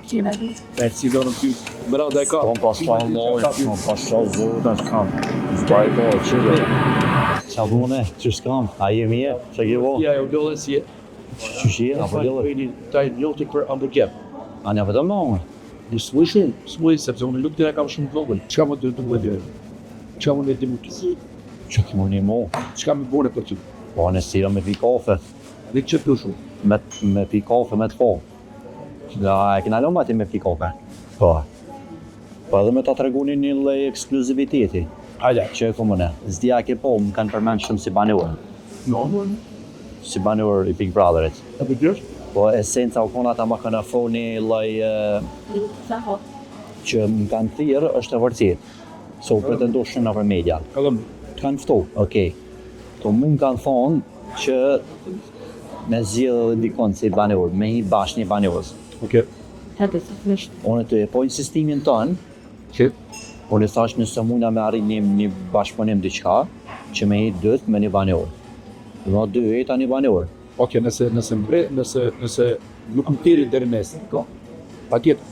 Si do në ty, brada e ka. Po pas pa lojë, po pas qa zotën s'kam. Zbaj po, qëre. Qa dhune, që s'kam, a je mirë, që ke bo? Ja, jo dolle si e. Qysh je, apo djellë? Ta i njohti për hamburger. A një vetëm më unë? Një smuj shumë, smuj, sepse unë luktin e kam shumë të vogël. Çka më të duhet të Çka më të më ty? Që ki më një mu? Çka më bone për ty? Po, në sira me pi kafe, Dhe që pi shumë. me pi kafe me të po. Da, e kena lëmë aty me pi kafe. Po. Po edhe me ta tregu një lloj ekskluziviteti Hajde. që e kom unë. S'di a ke po, më kanë përmend shumë si banor. No, no, no. Si banor i Big Brotherit. E për gjështë? Po esenca u kon ata ma kanë afro një lloj që më kanë thirrë është e vërtetë. Se u pretendu shumë nëpër media. Edhe më. Të kanë ftu, okej. Po mu më kanë thonë që me zgjidhë edhe dikon si banor, me një bashkë një banor. Okej. Unë të e po insistimin tonë, Që? unë e thash nëse muna me arrit një bashkëpunim diçka, që me hi dytë me një banor. Dhe dy veta një banor. Okej, nëse mbre, nëse nuk më thirrin deri nesër, po. Patjetër.